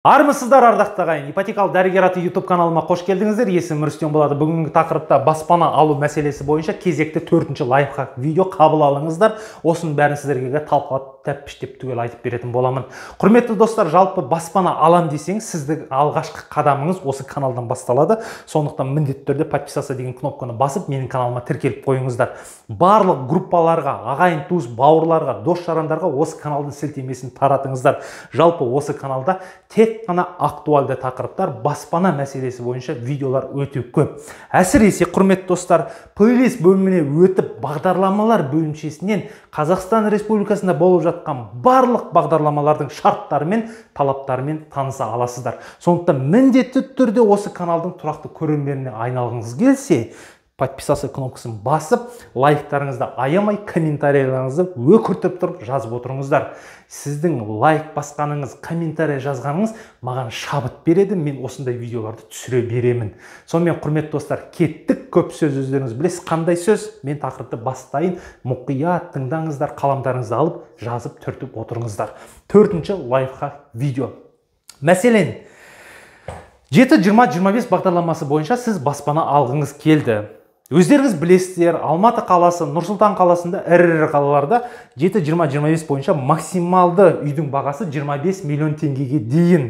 Армысыздар, ардақты ағайын! Ипотекалық дәрігер атты YouTube каналыма қош келдіңіздер. Есімім Рүстем болады. Бүгінгі тақырыпта баспана алу мәселесі бойынша кезекті төртінші лайфхак видео, қабыл алыңыздар. Осының бәрін сіздерге талқылап, тәппіштеп, түгел айтып беретін боламын. Құрметті достар, жалпы баспана алам десеңіз, сіздің алғашқы қадамыңыз осы каналдан басталады. Сондықтан міндетті түрде «Подписаться» деген кнопканы басып, менің каналыма тіркеліп қойыңыздар. Барлық группаларға, ағайын, туыс, бауырларға, дос жарандарға осы каналдың сілтемесін таратыңыздар. Жалпы осы каналда тек қана актуальды тақырыптар, баспана мәселесі бойынша видеолар өте көп. Әсіресе, құрметті достар, плейлист бөліміне өтіп, бағдарламалар бөлімшесінен Қазақстан Республикасында болып жатқан барлық бағдарламалардың шарттарымен, талаптарымен таныса аласыздар. Сондықтан міндетті түрде осы каналдың тұрақты көрерменіне айналғыңыз келсе, «Подписаться» кнопкасын басып, лайктарыңызды аямай, комментарийлеріңізді өкіртіп тұрып жазып отырыңыздар. Сіздің лайк басқаныңыз, комментарий жазғаныңыз маған шабыт береді, мен осындай видеоларды түсіре беремін. Сонымен, құрметті достар, кеттік. Көп сөз, өздеріңіз білесіз қандай сөз. Мен тақырыпты бастайын. Мұқият тыңдаңыздар, қаламдарыңызды алып, жазып, түртіп отырыңыздар. Төртінші лайфхак видео. Мәселен, 7-20-25 бағдарламасы бойынша сіз баспана алғыңыз келді. Өздеріңіз білесіздер, Алматы қаласы, Нұр-Сұлтан қаласында, ірі ірі қалаларда 7-20-25 бойынша максималды үйдің бағасы 25 миллион теңгеге дейін.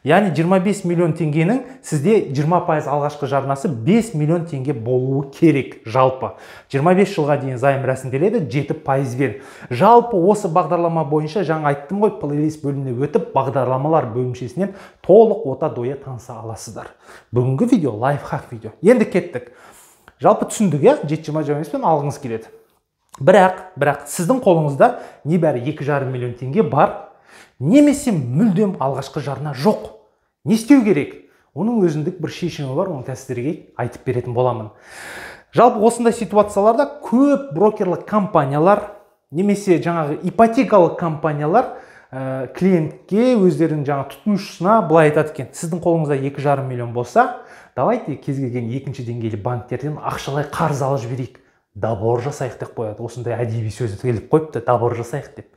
Яғни 25 миллион теңгенің сізде 20% алғашқы жарнасы 5 миллион теңге болуы керек жалпы. 25 жылға дейін займ рәсімделеді 7%-бен. Жалпы осы бағдарлама бойынша жаңа айттым ғой, плейлист бөліміне өтіп, бағдарламалар бөлімшесінен толық ота доя таныса аласыздар. Бүгінгі видео лайфхак видео. Енді кеттік. Жалпы түсіндік, иә, 7-20-25-пен алғыңыз келеді. Бірақ сіздің қолыңызда небәрі 2,5 миллион теңге бар, немесе мүлдем алғашқы жарна жоқ. Не істеу керек? Оның өзіндік бір шешімі бар, оны сіздерге айтып беретін боламын. Жалпы осындай ситуацияларда көп брокерлік компаниялар немесе жаңағы ипотекалық компаниялар клиентке, өздерінің жаңа тұтынушысына былай айтады екен: сіздің қолыңызда 2,5 миллион болса, давайте кез келген екінші деңгейлі банктерден ақшалай қарыз алып жіберейік, добор жасайық деп қояды. Осындай әдеби сөзді келіп қойыпты, добор жасайық деп.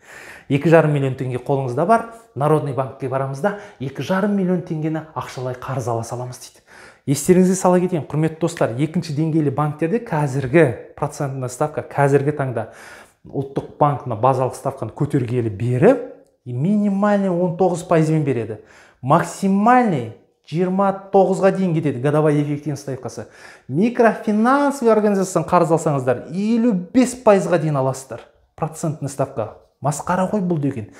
2,5 миллион теңге қолыңызда бар, Народный банкке барамыз да, 2,5 миллион теңгені ақшалай қарыз ала саламыз дейді. Естеріңізге сала кетейін, құрметті достар, екінші деңгейлі банктерде қазіргі процентная ставка, қазіргі таңда Ұлттық банк мына базалық ставканы көтергелі бері минимальный 19 пайызбен береді, максимальный 29-ға дейін кетеді годовая эффективность ставкасы. Микрофинансовый организациядан қарыз алсаңыздар, 55%-ға дейін аласыздар процентный ставка. Масқара ғой бұл деген.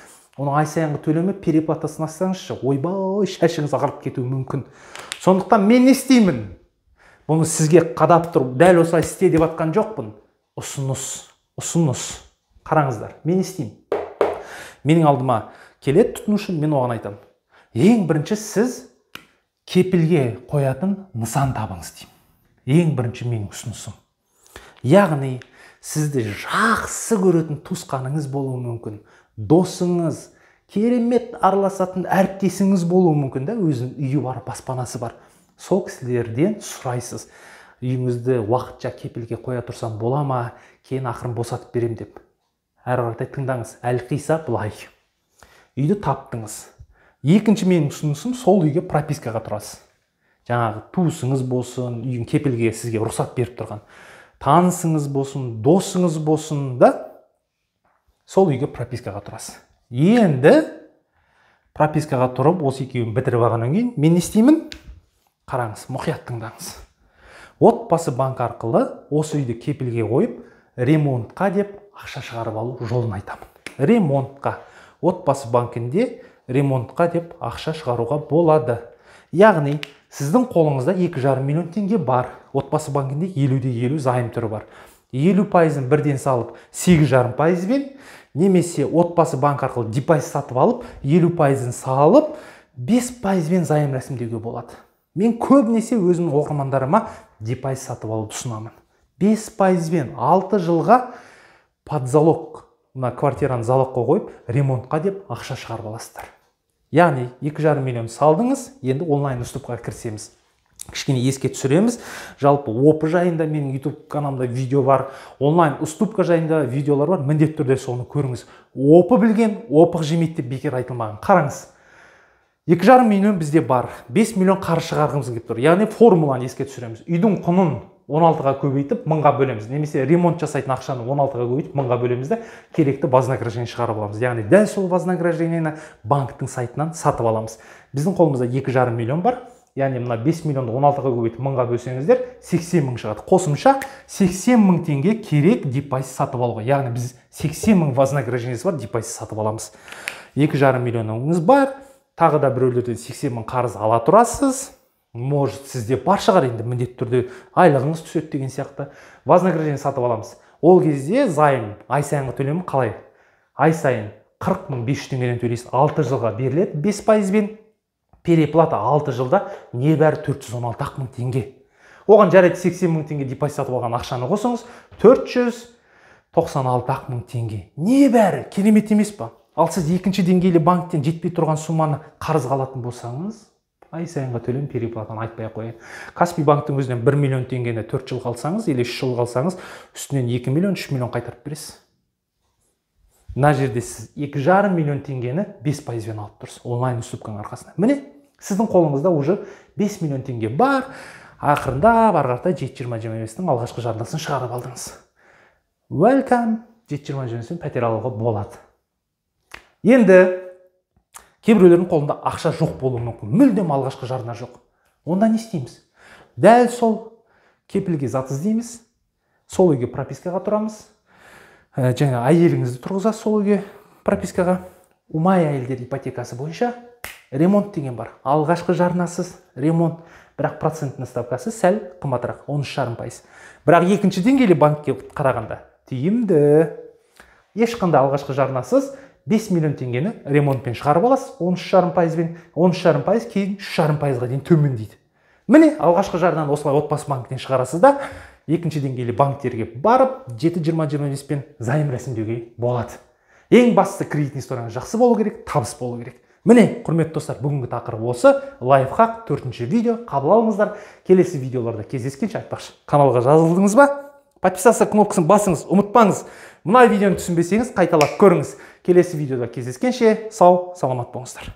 Оның ай сайынғы төлемі, переплатасын алсаңызшы, ойбай, шашыңыз ағарып кетуі мүмкін. Сондықтан мен не істеймін? Бұны сізге қадап тұрып, дәл осылай істе деп жатқан жоқпын. Ұсыныс, ұсыныс. Қараңыздар, мен не істеймін? Менің алдыма келеді тұтынушы, мен оған айтамын: ең бірінші сіз кепілге қоятын нысан табыңыз деймін. Ең бірінші менің ұсынысым, яғни сізді жақсы көретін туысқаныңыз болуы мүмкін, досыңыз, керемет араласатын әріптесіңіз болуы мүмкін да, өзінің үйі бар, баспанасы бар. Сол кісілерден сұрайсыз: үйіңізді уақытша кепілге қоя тұрсам бола ма, кейін ақырын босатып беремін деп. Әрі қаратай тыңдаңыз. Әлқиса былай: үйді таптыңыз. Екінші менің ұсынысым: сол үйге пропискаға тұрасыз. Жаңағы туысыңыз болсын, үйін кепілге сізге рұқсат беріп тұрған танысыңыз болсын, досыңыз болсын да, сол үйге пропискаға тұрасыз. Енді пропискаға тұрып, осы екеуін бітіріп алғаннан кейін мен не істеймін? Қараңыз, мұқият тыңдаңыз. Отбасы банк арқылы осы үйді кепілге қойып, ремонтқа деп ақша шығарып алу жолын айтамын. Ремонтқа Отбасы банкінде ремонтқа деп ақша шығаруға болады. Яғни сіздің қолыңызда 2,5 миллион теңге бар, Отбасы банкінде 50 де 50 займ түрі бар. 50%-ын бірден салып, 8,5%-бен, немесе Отбасы банк арқылы депозит сатып алып, 50%-ын салып, 5%-бен займ рәсімдеуге болады. Мен көбінесе өзімнің оқырмандарыма депозит сатып алуды ұсынамын. 5%-бен 6 жылға под залог, мына квартираны залогқа қойып, ремонтқа деп ақша шығарып аласыздар. Яғни 2,5 миллион салдыңыз. Енді онлайн уступкаға кірісеміз, кішкене еске түсіреміз. Жалпы ОП жайында менің YouTube каналымда видео бар, онлайн уступка жайында видеолар бар, міндетті түрде соны көріңіз. ОПы білген опық жемейді деп бекер айтылмаған. Қараңыз. 2,5 миллион бізде бар, 5 миллион қарыз шығарғымыз келіп тұр. Яғни формуланы еске түсіреміз. Үйдің құнын 16-ға көбейтіп 1000-ға бөлеміз. Немесе ремонт жасайтын ақшаны 16-ға көбейтіп 1000-ға бөлеміз де керекті вознаграждение шығарып аламыз. Яғни дәл сол вознаграждениені банктің сайтынан сатып аламыз. Біздің қолымызда 2,5 миллион бар. Яғни мына 5 миллионды 16-ға көбейтіп 1000-ға бөлсеңіздер 80 мың шығады. Қосымша 80 мың теңге керек депозит сатып алуға. Яғни біз 80 мың вознаграждениесі бар депозит сатып аламыз. 2,5 миллионыңыз бар. Тағы да біреулерден 80 мың қарыз ала тұрасыз. Может, сізде бар шығар, енді міндетті түрде айлығыңыз түседі деген сияқты. Вознаграждение сатып аламыз. Ол кезде займ ай сайынғы төлемі қалай? Ай сайын 40 500 теңгеден төлейсіз. 6 жылға беріледі 5%-бен. Переплата 6 жылда небәрі 416 мың теңге. Оған жарайды 80 мың теңге депозит сатып алған ақшаны қосыңыз, 496 мың теңге. Небәрі, керемет емес па? Ал сіз екінші деңгейлі банктен жетпей тұрған сумманы қарызға алатын болсаңыз, ай сайынғы төлем, переплатаны айтпай ақ қояйын. Каспий банктің өзінен 1 миллион теңгені 4 жылға алсаңыз или 3 жылға алсаңыз, үстінен 2 миллион, 3 миллион қайтарып бересіз. Мына жерде сіз 2,5 миллион теңгені 5%-бен алып тұрсыз онлайн уступканың арқасында. Міне, сіздің қолыңызда уже 5 миллион теңге бар. Ақырындап ары қарата 7-20-25-тің алғашқы жарнасын шығарып алдыңыз. Welcome, 7-20-25-пен пәтер алуға болады. Енді кейбіреулердің қолында ақша жоқ болуы мүмкін, мүлдем алғашқы жарна жоқ. Онда не істейміз? Дәл сол кепілге зат іздейміз, сол үйге пропискаға тұрамыз, және әйеліңізді тұрғызасыз сол үйге пропискаға. Ұмай әйелдер ипотекасы бойынша ремонт деген бар. Алғашқы жарнасыз ремонт, бірақ процентный ставкасы сәл қымбатырақ, 13,5%. Бірақ екінші деңгейлі банкке қарағанда тиімді. Ешқандай алғашқы жарнасыз 5 миллион теңгені ремонтпен шығарып аласыз 13,5%-бен, 13,5% кейін 3,5%-ға дейін төмендейді. Міне, алғашқы жарнаны осылай Отбасы банкінен шығарасыз да, екінші деңгейлі банктерге барып 7-20-25-пен займ рәсімдеуге болады. Ең бастысы, кредитный историяңыз жақсы болу керек, табыс болу керек. Міне, құрметті достар, бүгінгі тақырып осы. Лайфхак, төртінші видео, қабыл алыңыздар. Келесі видеоларда кездескенше. Айтпақшы, каналға жазылдыңыз ба? Подписаться кнопкасын басыңыз, ұмытпаңыз. Мына видеоны түсінбесеңіз, қайталап көріңіз. Келесі видеода кездескенше, сау, саламат болыңыздар.